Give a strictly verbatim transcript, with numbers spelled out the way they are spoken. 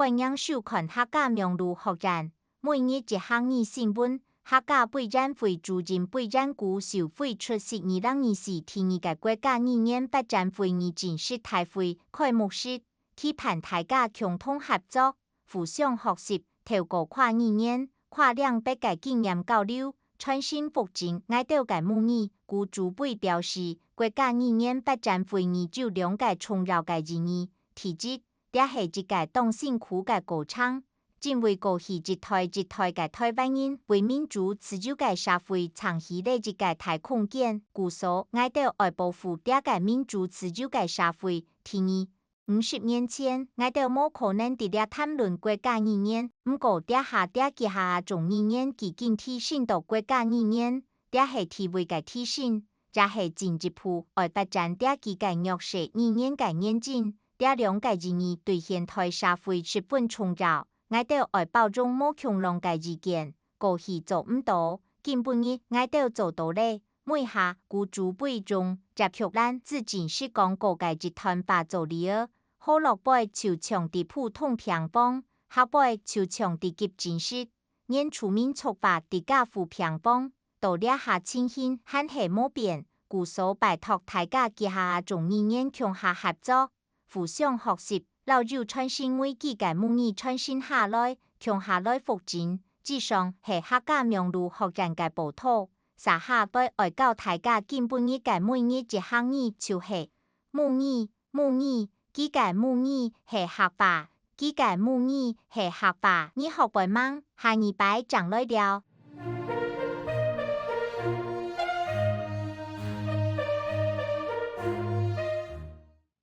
歡迎收看客家網路學院，每日一客語新聞。客家委員會主任委員古秀慧出席二零二四第二屆國家語言發展會議正式大會開幕式，期盼大家共同合作，互相學習，透過跨語言、跨領域个經驗交流，傳承復振𠊎兜个母語。古主委表示，國家語言發展會議有兩個重要个意義。第一， 這係一個當辛苦个過程，因為過去一代一代个台灣人為民主自由个社會撐起了一個大空間，故所𠊎兜愛保護這個民主自由个社會。第二，五十年前，𠊎兜無可能佇這談論國家語言，毋過這下這幾下種語言已經提升到國家語言，這係地位个提升， 也係進一步愛發展這幾個弱勢語言个認證。這兩個意義對現代社會十分重要。𠊎兜愛包容無共樣个意見，過去做毋到，今晡日𠊎兜做到了。尾下，古主委用接續咱之前時講過个一段話做例仔：河洛話就像佇普通病房，客話就像佇急診室，原住民族話佇加護病房， 到這下情形還係無變，故所拜託大家幾下種語言共下合作，互相學習，留有傳承遺址个母語傳承下來，共下來復振。以上係客家網路學院个報導，接下來愛教大家今晡日个每日一客語就係：母語，母語，佢个母語係客話，佢个母語係客話。你學會吂？下二擺正來尞。